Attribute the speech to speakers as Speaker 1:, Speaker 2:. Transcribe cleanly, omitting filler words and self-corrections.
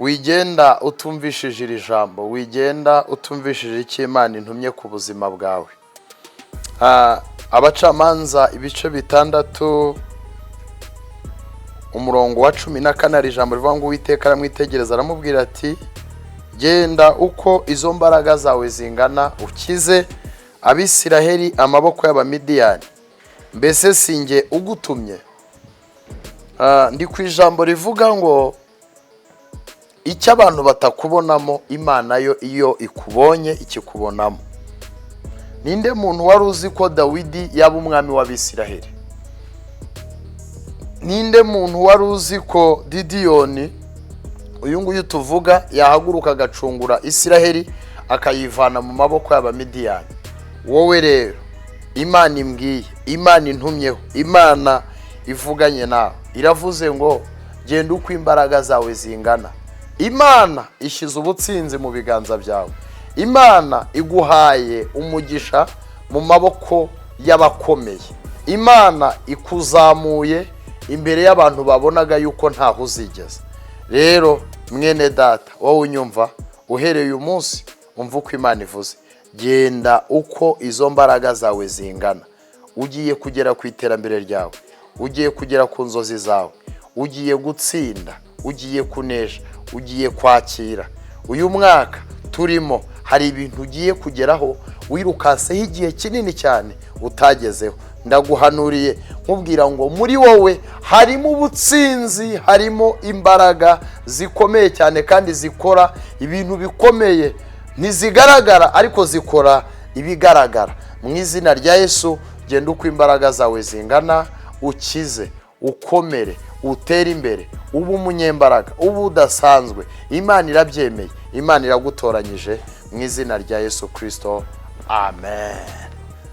Speaker 1: Wigenda utumvishije iri jambo, wigenda utumvishije icyo Imana intumye ku buzima bwawe. Abacamanza ibice 6, umurongo wa 14, hari ijambo rivuga ngo: "Uwiteka aramwitegereza, aramubwira ati: 'Genda uko izo mbaraga zawe zingana, ukize Abisiraheli amaboko y'Abamidiyani. Mbese si njye ugutumye?'" Ndi ku ijambo rivuga ngo icyo abantu batakubonamo, Imana yo iyo ikubonye ikikubonamo. Ninde muntu wari uzi ko Dawidi yaba umwami w'Abisiraheli? Ninde muntu wari uzi ko Gidiyoni, uyu nguyu tuvuga, yahaguruka agacungura Isiraheli, akayivana mu maboko y'Abamidiyani? Wowe rero Imana imbwiye, Imana intumyeho, Imana ivuganye nawe, iravuze ngo: "Genda uko imbaraga zawe zingana." Imana ishyize ubutsinzi mu biganza byawe. Imana iguhaye umugisha mu maboko y'abakomeye. Imana ikuzamuye imbere y'abantu babonaga yuko ntaho uzigeza. Rero mwene data, wowe unyumva, uhereye uyu munsi umva uko Imana ivuze: genda uko izo mbaraga zawe zingana. Ugiye kugera ku iterambere ryawe, ugiye kugera ku nzozi zawe, ugiye gutsinda, ugiye kunesha, ugiye kwakira. Uyu mwaka turimo hari ibintu ugiye kugeraho wirukanseho igihe kinini cyane utagezeho. Ndaguhanuriye nkubwira ngo muri wowe harimo ubutsinzi, harimo imbaraga zikomeye cyane kandi zikora ibintu bikomeye. Ntizigaragara ariko zikora ibigaragara. Mu izina rya Yesu, genda uko imbaraga zawe zingana, ukize, ukomere, utere imbere, ube umunyembaraga, ube udasanzwe. Imana irabyemeye, Imana iragutoranyije mu izina rya Yesu Kirisito, amen.